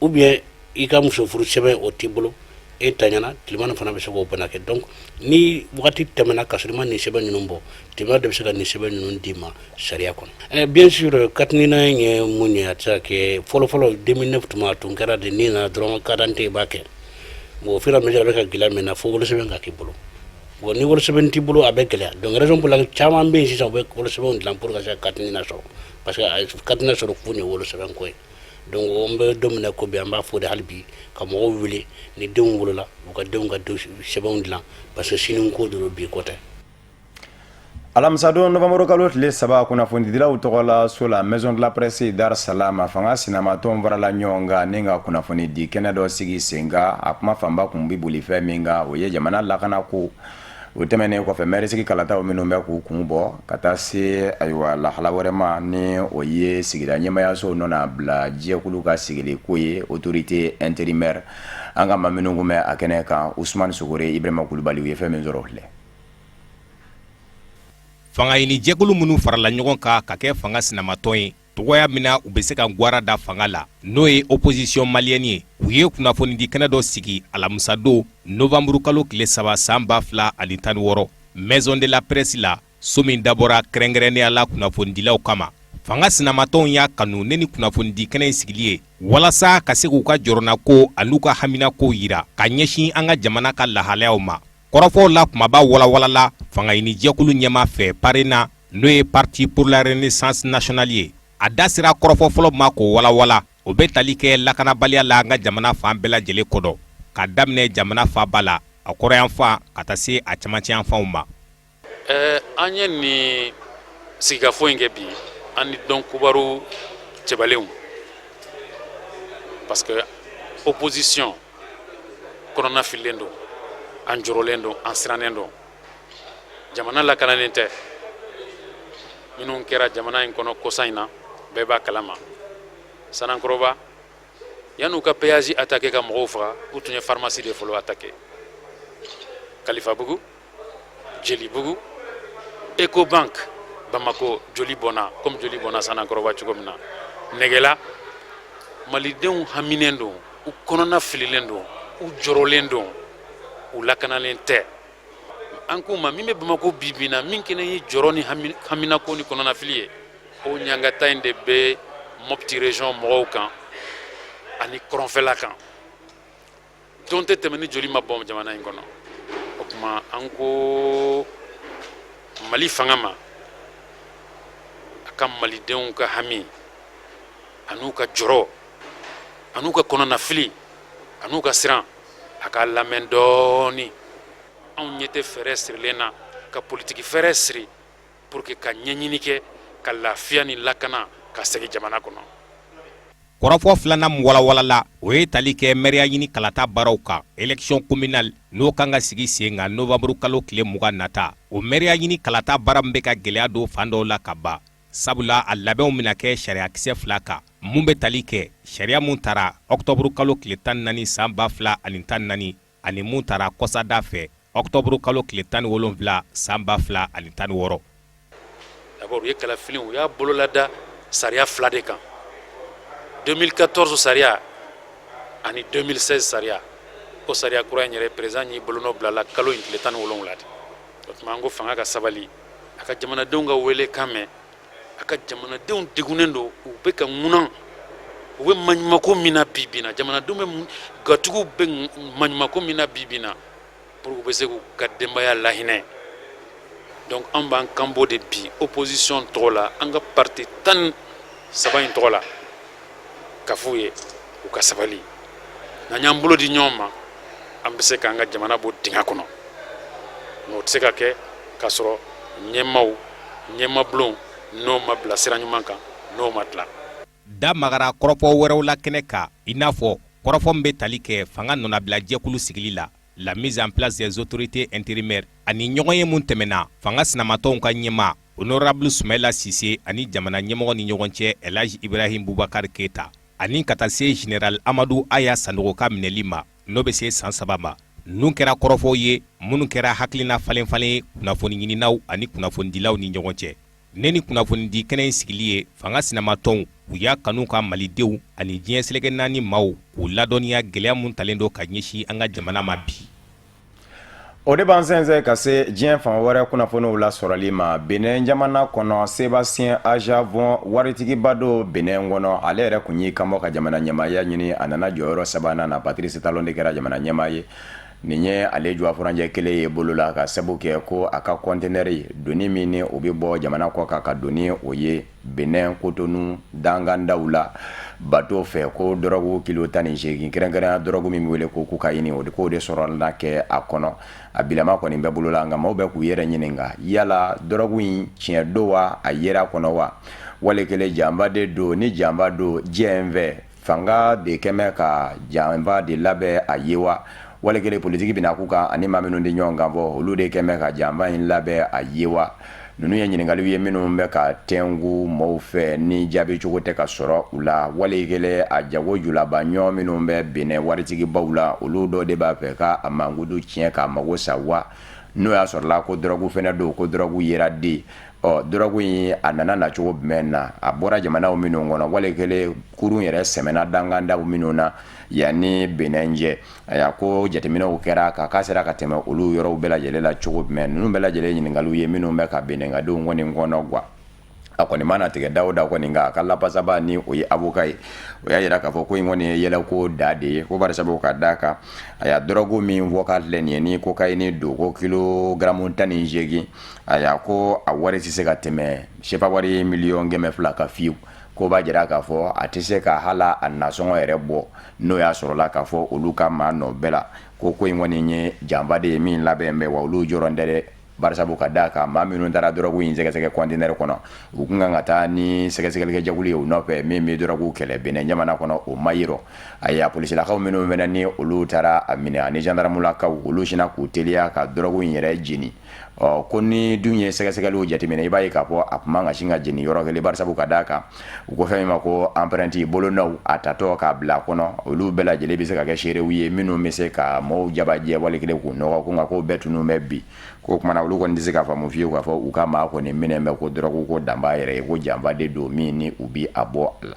ou bien i ka muso furu sɛbɛn, o t'i bolo, e taɲana, tribunal fana bɛ se k'o bana kɛ. Donc ni wagati tɛmɛna ka sɔrɔ i ma nin sɛbɛn ninnu bɔ, tribunal de bɛ se ka nin sɛbɛn ninnu d'i ma sariya kɔnɔ. Bien sûr, carte NINA ye mun ye? A tɛ se ka kɛ. Fɔlɔ fɔlɔ, 2009 tuma, a tun kɛra de, n'i nana dɔrɔn, carte d'identité, i b'a kɛ. Bon, au fur et à mesure a bɛ ka gɛlɛya maintenant, fo wolosɛbɛn ka k'i bolo. Bon, ni wolosɛbɛn t'i bolo, a bɛ gɛlɛya. Donc raison pour laquelle caman bɛ yen sisan, u bɛ wolosɛbɛnw dilan pour ka se ka carte NINA sɔrɔ, parce que carte NINA sɔrɔ kun ye wolosɛbɛn ko ye. Donc an bɛ don min na ko bi, an b'a fɔ de hali bi ka mɔgɔw wele, ni denw wolola, u ka denw ka sɛbɛnw dilan, parce que sini ko de don, bi ko tɛ. Alamisadon, novanburu kalo tile 3, kunnafonidilaw tɔgɔ la so la, Maison de la Presse Dar Salam, fanga sinamatɔnw farala ɲɔgɔn kan ni ka kunnafoni di kɛnɛ dɔ sigi sen kan. A kuma fanba kun bi boli fɛn min kan, o ye jamana lakana ko. O tɛmɛnen kɔfɛ, mɛrisigi kalataw minnu bɛ k'u kun bɔ ka taa se, ayiwa, lahala wɛrɛ ma, ni o ye sigida ɲɛmayasow nɔna bila jɛkulu ka sigili ko ye, autorité intérimaire. An ka maa minnu kun bɛ a kɛnɛ kan, Usumani Sogore, Ibrahima Kulubali, u ye fɛn min sɔrɔ, o filɛ. Fanga ɲini jɛkulu minnu farala ɲɔgɔn kan ka kɛ fanga sinamatɔn ye, togoya min na u bɛ se ka gwara da fanga la, n'o ye opposition malienne ye, u ye kunnafonidi kɛnɛ dɔ sigi alamisadon, novanburu kalo tile 3, san 2016, Maison de la Presse la, so min dabɔra kɛrɛnkɛrɛnnenya la kunnafonidilaw kama. Fanga sinamatɔnw y'a kanu ne ni kunnafonidi kɛnɛ in sigili ye walasa ka se k'u ka jɔrɔnako an'u ka haminakow yira ka ɲɛsin an ka jamana ka lahalayaw ma. Kɔrɔfɔw la, kumaba walawalala fangaɲini jɛkulu ɲɛma fɛ, PARENA, n'o ye Parti pour la Renaissance nationale ye. A da sera kɔrɔfɔ fɔlɔ ma k'o walawala, o bɛ tali kɛ lakanabaliya la an ka jamana fan bɛɛ lajɛlen kɔnɔ, ka daminɛ jamana faaba la, a kɔrɔnyanfan ka taa se a cɛmancɛyanfanw ma. Ɛɛ an ye nin sigikafɔ in kɛ bi an ni dɔn kibaru cɛbalenw parce que opposition kɔnɔna fililen don, an jɔrɔlen don, an sirannen don, jamana lakananen tɛ. Minnu kɛra jamana in kɔnɔ kɔsa in na, bɛɛ b'a kalama. Sanankɔrɔba, yan'u ka péage attaquer ka mɔgɔw faga, u tun ye pharmacie de fɔlɔ attaquer. Kalifabugu, Jelibugu, Ecobank Bamako, joli bɔnna comme joli bɔnna Sanankɔrɔba cogo min na. Nɛgɛla, malidenw haminen don, u kɔnɔna fililen don, u jɔrɔlen don, u lakanalen tɛ. An k'u ma min bɛ Bamako bi bi na, min kɛnɛ ye jɔrɔ ni haminako ni kɔnɔnafili ye, o ɲangata in de bɛ Mopti région mɔgɔw kan ani kɔrɔnfɛla kan. Don tɛ tɛmɛ ni joli ma bɔn jamana in kɔnɔ. O tuma an ko Mali fanga ma, a ka malidenw ka hami an'u ka jɔrɔ an'u ka kɔnɔnafili an'u ka siran, a k'a lamɛn dɔɔni. Anw ɲɛ tɛ fɛɛrɛ sirilen na ka politiki fɛɛrɛ siri pour que ka ɲɛɲini kɛ ka lafiya ni lakana ka segin jamana kɔnɔ. Kɔrɔfɔ filanan min walawalala, o ye tali kɛ mɛriya ɲini kalata baaraw kan, élection communale, n'o kan ka sigi sen kan novembre kalo tile 20 nata. O mɛriya ɲini kalata baara min bɛ ka gɛlɛya don fan dɔw la ka ban, sabula a labɛnw bɛna kɛ sariyakisɛ fila kan, mun bɛ tali kɛ sariya mun tara octobre kalo tile 14 san 2014 ani mun tara kɔsada fɛ octobre kalo tile 17 san 2016. D'abord u ye kalafili, u y'a bololada sariya fila de kan, 2014 sariya ani 2016 sariya. O sariya kura in yɛrɛ, président y'i bolonɔ bila la kalo in tile 17 de. O tuma an ko fanga ka sabali, a ka jamanadenw ka wele kan mɛn. A ka jamanadenw degunnen don, u bɛ ka ŋunan, u bɛ maɲumako min na bi bi na, jamanadenw bɛ gatigiw bɛ maɲumako min na bi bi na, pour u bɛ se k'u ka denbaya lahinɛ. Donc an b'an kan bɔ de bi opposition tɔgɔ la, an ka parti 13 in tɔgɔ la, ka f'u ye u ka sabali. N'an y'an bolo di ɲɔgɔn ma, an bɛ se k'an ka jamana bɔ dingɛ kɔnɔ. Mais o tɛ se ka kɛ k'a sɔrɔ ɲɛmaaw, ɲɛmabulon n'o ma bila sira ɲuman kan, n'o ma dilan. Da magara kɔrɔfɔ wɛrɛw la kɛnɛ kan, i n'a fɔ kɔrɔfɔ min bɛ tali kɛ fanga nɔnabila jɛkulu sigili la, la mise en place des autorités intérimaires, ani ɲɔgɔn ye mun tɛmɛna fanga sinamatɔnw ka ɲɛmaa honorable Sumayila Sise ani jamana ɲɛmɔgɔ ni ɲɔgɔn cɛ Elhaji Ibrahim Boubacar Keita, ani ka taa se général Amadu Aya Sanogo ka minɛli ma, n'o bɛ se san 3 ma. Ninnu kɛra kɔrɔfɔw ye minnu kɛra hakilina falenfalen ye kunnafoni ɲininaw ani kunnafonidilaw ni ɲɔgɔn cɛ. Ne ni kunnafonidi kɛnɛ in sigili ye fanga sinamatɔnw, u y'a kanu ka malidenw ani diɲɛ seleke naani maaw k'u ladɔnniya gɛlɛya mun talen don ka ɲɛsin an ka jamana ma bi. O de b'an sɛnsɛn ka se diɲɛ fan wɛrɛ kunnafoniw lasɔrɔli ma. Benin jamana kɔnɔ, Sebastien Ajavon, waritigiba don Benin kɔnɔ, ale yɛrɛ kun y'i kanbɔ ka jamana ɲɛmaaya ɲini. A nana jɔyɔrɔ sabanan na, Patrice Talon de kɛra jamana ɲɛmaa ye. Nin ye ale jɔ furancɛ kelen ye bolo la, ka sabu kɛ ko a ka kɔntenɛri doni min ni o bɛ bɔ jamana kɔ kan ka don ni o ye Benin Kotonu dankandaw la bato fɛ, ko dɔrɔgu kilo 18, kɛrɛnkɛrɛnya dɔrɔgu min bɛ wele ko kokayini, o de k'o de sɔrɔla kɛ a kɔnɔ. A bilama kɔni bɛ bolo la, nka maaw bɛ k'u yɛrɛ ɲininka, yala dɔrɔgu in tiɲɛ don wa, a yera kɔnɔ wa, wali kelen janfa de don? Ni janfa don, jɛn fɛ fanga de kɛmɛ ka janfa de labɛn a ye wa, wali kelen politiki bɛna k'u kan ani maa minnu tɛ ɲɔgɔn kan fɔ, olu de kɛmɛ ka janfa in labɛn a ye wa? Ninnu ye ɲininkaliw ye minnu bɛ ka tɛnku maaw fɛ ni jaabi cogo tɛ ka sɔrɔ u la. Wali kelen a jago julaba ɲɔ minnu bɛ Benin waritigibaw la, olu dɔ de b'a fɛ ka a mankutu tiɲɛ k'a mago sa wa? N'o y'a sɔrɔla ko dɔrɔgu fɛnɛ don, ko dɔrɔgu yera de, ɔ dɔrɔgu in a nana na cogo jumɛn na, a bɔra jamanaw minnu kɔnɔ, wali kelen kurun yɛrɛ sɛmɛna dankandaw minnu na yanni Benin cɛ, ayiwa ko jateminɛw kɛra ka k'a sera ka tɛmɛ olu yɔrɔw bɛɛ lajɛlen la cogo jumɛn? Ninnu bɛɛ lajɛlen ɲininkaliw ye minnu bɛ ka Beninkadenw kɔni kɔnɔ gwan. A kɔni mana tigɛ da o da kɔni kan, a ka lapasaba ni o ye avocat ye, o y'a jira k'a fɔ ko in kɔni ye yɛlɛko da de ye, ko bari sabu ka d'a kan, ayiwa dɔrɔgu min fɔ k'a filɛ nin ye ni kokayini don, ko kilogaramu 18, ayiwa ko a wari tɛ se ka tɛmɛ sefa wari 200 000 kan fiyewu. Ko b'a jira k'a fɔ a tɛ se ka hala a nasɔngɔ yɛrɛ bɔ n'o y'a sɔrɔla k'a fɔ olu ka maa nɔ bɛɛ la. Ko ko in kɔni ye janfa de ye min labɛn bɛ wa olu jɔrɔ tɛ dɛ, barisabu ka d'a kan maa minnu taara dɔrɔgu in sɛgɛsɛgɛ kɔntinɛri kɔnɔ, u tun kan ka taa ni sɛgɛsɛgɛlikɛjɛkulu ye u nɔfɛ min bɛ dɔrɔgu kɛlɛ Benin jamana kɔnɔ, o ma ye rɔ. Ayiwa, polisilakaw minnu fana ni olu taara a minɛ ani zandaramulakaw, olu sinna k'u teliya ka dɔrɔgu in yɛrɛ jeni. Ɔ ko ni dun ye sɛgɛsɛgɛliw jateminɛ, i b'a ye k'a fɔ a tun man ka sin ka jeni yɔrɔ kelen, barisabu ka d'a kan u ko fɛn min ma ko empreinte, bolonɔw a tatɔ k'a bila a kɔnɔ, olu bɛɛ lajɛlen bɛ se ka kɛ seerew ye minnu bɛ se ka mɔgɔw jabajɛ wali kelen k'u nɔgɔ ko. Nka ko bɛɛ tunun bɛ bi. Ko kumana olu kɔni tɛ se k'a faamu fiyewu k'a fɔ u ka maa kɔni minɛ bɛ ko dɔrɔgu ko dan b'a yɛrɛ ye, ko janfa de don min ni u bi a bɔ a la.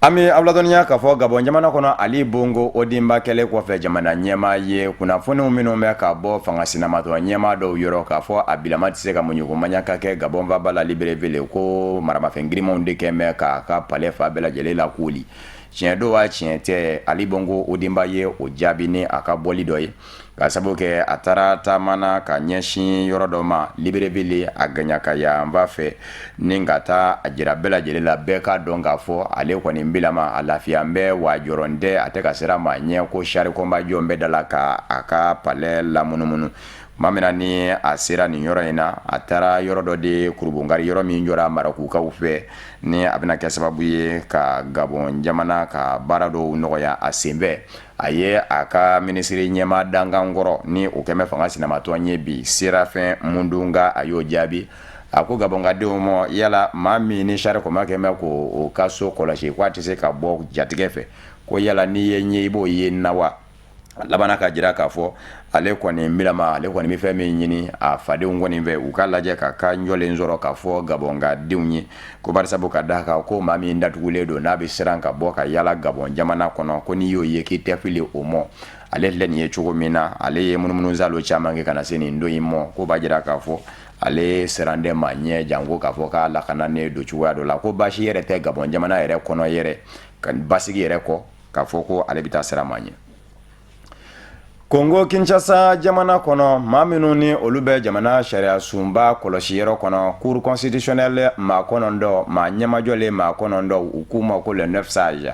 An bɛ aw ladɔnniya k'a fɔ Gabɔn jamana kɔnɔ, Ali Bongo Ondimba kɛlen kɔfɛ jamana ɲɛmaa ye, kunnafoniw minnu bɛ ka bɔ fanga sinamatɔn ɲɛmaa dɔw yɔrɔ k'a fɔ a bilama tɛ se ka muɲuko maɲaka kɛ Gabɔn faaba la Libreville, ko maramafɛn girimanw de kɛn bɛ k'a ka palais fan bɛɛ lajɛlen lakooli. Tiɲɛ don wa tiɲɛ tɛ? Ali Bongo Ondimba ye o jaabi ni a ka bɔli dɔ ye, ka sababu kɛ a taara taama na ka ɲɛsin yɔrɔ dɔ ma Libreville a gaɲaka yanfan fɛ, ni ka taa a jira bɛɛ lajɛlen la, bɛɛ k'a dɔn k'a fɔ ale kɔni bilama a lafiya bɛ wa jɔrɔn tɛ, a tɛ ka siran maa ɲɛ, ko char combat jɔn bɛ da la ka a ka palais lamunumunu. Tuma min na ni a sera nin yɔrɔ in na, a taara yɔrɔ dɔ de kurunbonkari, yɔrɔ min jɔra Marɔkukaw fɛ, ni a bɛna kɛ sababu ye ka Gabɔn jamana ka baara dɔw nɔgɔya a senfɛ. A ye a ka minisiri ɲɛmaa dankan kɔrɔ ni o kɛmɛ fanga sinamatɔn ye bi, Séraphin Moundounga, a y'o jaabi. A ko Gabɔnkadenw ma, yala maa min ni char combat kɛmɛ ko o ka so kɔlɔsi ko a tɛ se ka bɔ jatigɛ fɛ, ko yala n'i ye n ye i b'o ye n na wa? A labanna k'a jira k'a fɔ ale kɔni bilama, ale kɔni bɛ fɛn min ɲini a fadenw kɔni fɛ, u ka lajɛ ka ka jɔlen sɔrɔ k'a fɔ Gabɔnkadenw ye ko barisabu ka d'a kan ko maa min datugulen don n'a bɛ siran ka bɔ ka yala Gabɔn jamana kɔnɔ, ko n'i y'o ye k'i tɛ fili o mɔ. Ale filɛ nin ye cogo min na, ale ye munumunusaalo caman kɛ ka na se nin don in mɔ, ko b'a jira k'a fɔ ale siran tɛ maa ɲɛ, janko k'a fɔ k'a lakananen don cogoya dɔ la, ko baasi yɛrɛ tɛ Gabɔn jamana yɛrɛ kɔnɔ yɛrɛ ka basigi yɛrɛ kɔ k'a fɔ ko ale bɛ taa siran maa ɲɛ. Kongo Kinshasa jamana kɔnɔ, maa minnu ni olu bɛ jamana sariya sunba kɔlɔsiyɔrɔ kɔnɔ, cour constitutionnelle, maa 9, maa ɲɛmajɔlen maa 9, u k'u ma ko les 9 sages,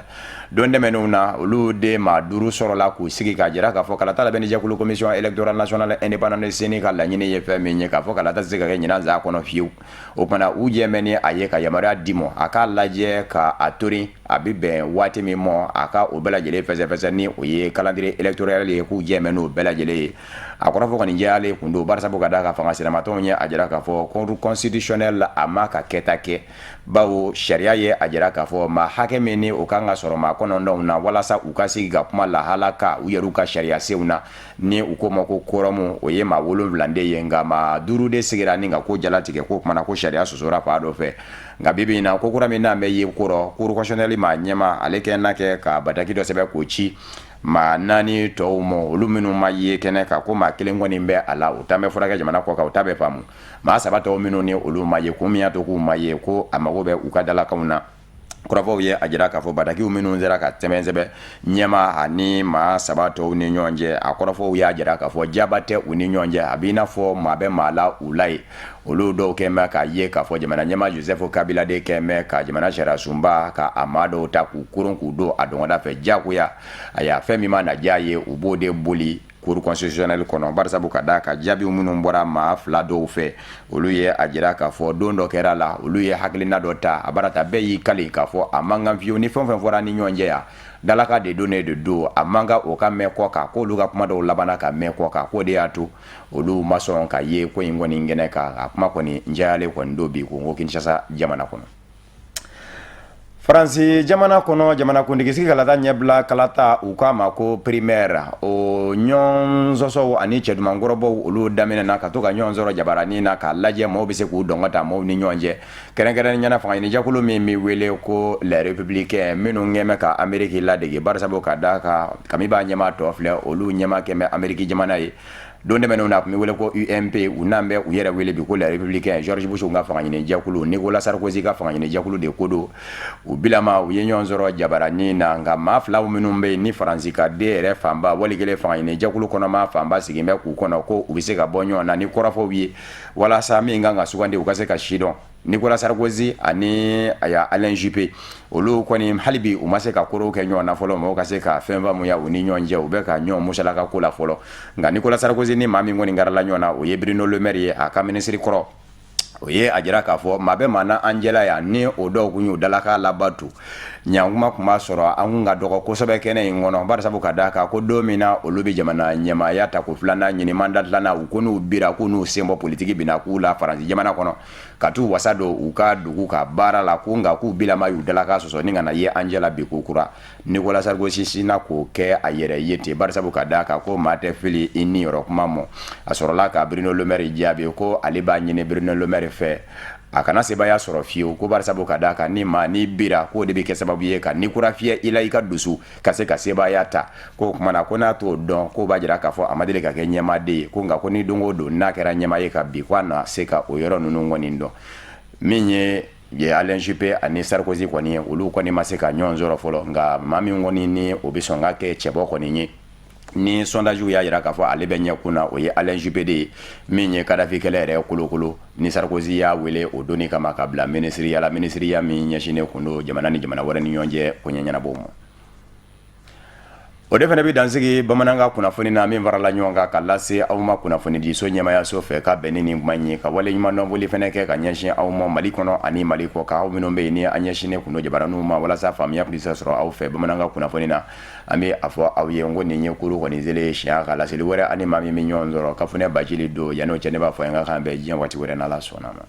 don tɛmɛnenw na olu de maa 5 sɔrɔla k'u sigi k'a jira k'a fɔ kalata labɛnnijɛkulu commission électorale nationale indépendante CENI ka laɲini ye fɛn min ye, k'a fɔ kalata tɛ se ka kɛ ɲinan san kɔnɔ fiyewu. O tuma u jɛ bɛ ni a ye ka yamaruya di mɔ a k'a lajɛ ka a tori a bɛ bɛn waati min mɔ, a ka o bɛɛ lajɛlen fɛsɛfɛsɛ ni o ye calendrier électoral ye, k'u jɛ bɛ n'o bɛɛ lajɛlen ye. A kɔrɔfɔ kɔni jɛyalen kun don, barisabu ka d'a kan fanga sinamatɔnw ye a jira k'a fɔ cour constitutionnelle a ma ka kɛta kɛ, bawo sariya ye a jira k'a fɔ maa hakɛ min ni o kan ka sɔrɔ maa 9 na walasa u ka sigi ka kuma lahala ka u yɛrɛw ka sariya senw na, ni u k'o ma ko quorum, o ye maa 7 de ye, nka maa 5 de sigira ni ka ko jalatigɛ. Ko kumana ko sariya sɔsɔra fan dɔ fɛ. Nka bi bi in na, ko kura min n'an bɛ ye kɔrɔ, cour constitutionnelle maa ɲɛmaa ale kɛ n'a kɛ ka bataki dɔ sɛbɛn k'o ci maa 4 tɔw ma, olu minnu ma ye kɛnɛ kan, ko maa kelen kɔni bɛ a la, o ta bɛ furakɛ jamana kɔ kan, o ta bɛ faamu. Maa 3 tɔw minnu ni olu ma ye, kun min y'a to k'u ma ye, ko a mago bɛ u ka dalakanw na. Kɔrɔfɔw ye a jira k'a fɔ batakiw minnu sera ka tɛmɛn sɛbɛn ɲɛmaa ani maa 3 tɔw ni ɲɔgɔn cɛ, a kɔrɔfɔw y'a jira k'a fɔ jaba tɛ u ni ɲɔgɔn cɛ, a b'i n'a fɔ maa bɛ maa la u la ye. Olu dɔw kɛn bɛ k'a ye k'a fɔ jamana ɲɛmaa Joseph Kabila de kɛn bɛ ka jamana sariya sunba ka a maa dɔw ta k'u koron k'u don a dɔgɔda fɛ diyagoya. A y'a fɛn min mana diya ye, u b'o de boli cour constitutionnelle kɔnɔ, barisabu ka d'a kan jaabiw minnu bɔra maa 2 dɔw fɛ, olu ye a jira k'a fɔ don dɔ kɛra la, olu ye hakilina dɔ ta a bara ta, bɛɛ y'i kali k'a fɔ a man kan fiyewu, ni fɛn o fɛn fɔra ni ɲɔgɔn cɛ yan, dalaka de don ne de don, a man kan o ka mɛn kɔ kan, k'olu ka kuma dɔw labanna ka mɛn kɔ kan, k'o de y'a to olu ma sɔn ka ye ko in kɔni kɛnɛ kan. A kuma kɔni jɛyalen kɔni don bi Kongo Kinshasa jamana kɔnɔ. Faransi jamana kɔnɔ, jamanakuntigisigi kalata ɲɛbila kalata, u k'a ma ko primaire, o ɲɔgɔn sɔsɔw ani cɛdumankɔrɔbɔw, olu daminɛna ka to ka ɲɔgɔn sɔrɔ jabaranin na k'a lajɛ maaw bɛ se k'u dɔngɔ ta maaw ni ɲɔgɔn cɛ, kɛrɛnkɛrɛnnenya la fangaɲinijɛkulu min bɛ wele ko les républicains, minnu kɛn bɛ ka Ameriki ladege, barisabu ka d'a kan kami b'a ɲɛmaa tɔ filɛ, olu ɲɛmaa kɛn bɛ Ameriki jamana ye. Don tɛmɛnenw na, a tun bɛ wele ko UMP, u n'an bɛ u yɛrɛ wele bi ko les républicains, George Bush ka fangaɲinijɛkulu, Nicolas Sarkozy ka fangaɲinijɛkulu de ko don. U bilama u ye ɲɔgɔn sɔrɔ jabaranin na, nka maa filaw minnu bɛ yen ni Faransi ka den yɛrɛ fanba wali kelen fangaɲinijɛkulu kɔnɔma fanba sigin bɛ k'u kɔnɔ ko u bɛ se ka bɔ ɲɔgɔn na ni kɔrɔfɔw ye walasa min kan ka sugandi u ka se ka si dɔn. Nicolas Sarkozy ani aya Alain Juppé, olu kɔni hali bi u ma se ka koro kɛ ɲɔgɔn na fɔlɔ, mɔgɔw ka se ka fɛn faamuya u ni ɲɔgɔn cɛ. U bɛ ka ɲɔgɔn musalaka ko la fɔlɔ. Nka Nicolas Sarkozy ni maa min kɔni karila ɲɔgɔn na, o ye Bruno Le Maire ye, a ka minisiri kɔrɔ. O ye a jira k'a fɔ maa bɛ maa na an jɛla yan, ni o dɔw kun y'u dalakan labatu, ɲankuma tun b'a sɔrɔ an kun ka dɔgɔ kosɛbɛ kɛnɛ in kɔnɔ, barisabu ka d'a kan ko don min na olu bɛ jamana ɲɛmaaya ta ko filanan ɲini, mandat filanan, u ko n'u bira k'u n'u sen bɔ politiki bina k'u la Faransi jamana kɔnɔ, ka t'u wasa don u ka dugu ka baara la, ko nka k'u bilama y'u dalakan sɔsɔ ni ka na ye an jɛla bi ko kura. Nicolas Sarkozy sinna k'o kɛ a yɛrɛ ye ten, barisabu ka d'a kan ko maa tɛ fili i ni yɔrɔ kuma mɔ. A sɔrɔla ka Bruno Le Maire jaabi ko ale b'a ɲini Bruno Le Maire fɛ a kana sebaaya sɔrɔ fiyewu, ko barisabu ka d'a kan ni maa n'i bira, k'o de bɛ kɛ sababu ye ka ni kura fiyɛ i la, i ka dusu ka se ka sebaaya ta. K'o kuma na, ko n'a t'o dɔn, k'o b'a jira k'a fɔ a ma deli ka kɛ ɲɛmaaden ye, ko nka ko ni don o don n'a kɛra ɲɛmaa ye ka bi, ko a na se ka o yɔrɔ ninnu kɔni dɔn. Min ye Alain Juppé ani Sarkozy kɔni ye, olu kɔni ma se ka ɲɔgɔn sɔrɔ fɔlɔ. Nka maa min kɔni ni o bɛ sɔn ka kɛ cɛbɔ kɔni ye, ni sondage y'a jira k'a fɔ ale bɛ ɲɛkun na, o ye Alain Juppé de ye, min ye Kadafi kɛlɛ yɛrɛ kolokolo, ni Sarkozy y'a wele o donni kama ka bila minisiriya la, minisiriya min ɲɛsinnen kun don jamana ni jamana wɛrɛ ni ɲɔgɔn cɛ koɲɛ ɲɛnabɔ ma. O de fana bɛ dansigi bamanankan kunnafoni na min farala ɲɔgɔn kan ka lase aw ma kunnafonidiso ɲɛmayaso fɛ ka bɛn ni nin kuma in ye, ka waleɲumandɔnfoli fana kɛ ka ɲɛsin aw ma Mali kɔnɔ ani Mali kɔ kan, aw minnu bɛ yen ni an ɲɛsinnen kun don jabaraninw ma walasa faamuya tun se sɔrɔ aw fɛ bamanankan kunnafoni na. An bɛ a fɔ aw ye n ko nin ye kuru kɔni selen ye siɲɛ ka laseli wɛrɛ ani maa min bɛ ɲɔgɔn sɔrɔ Kafunɛ Bacili don. Yan'o cɛ, ne b'a fɔ n ka kan bɛn diɲɛ waati wɛrɛ n'Ala sɔnna ma.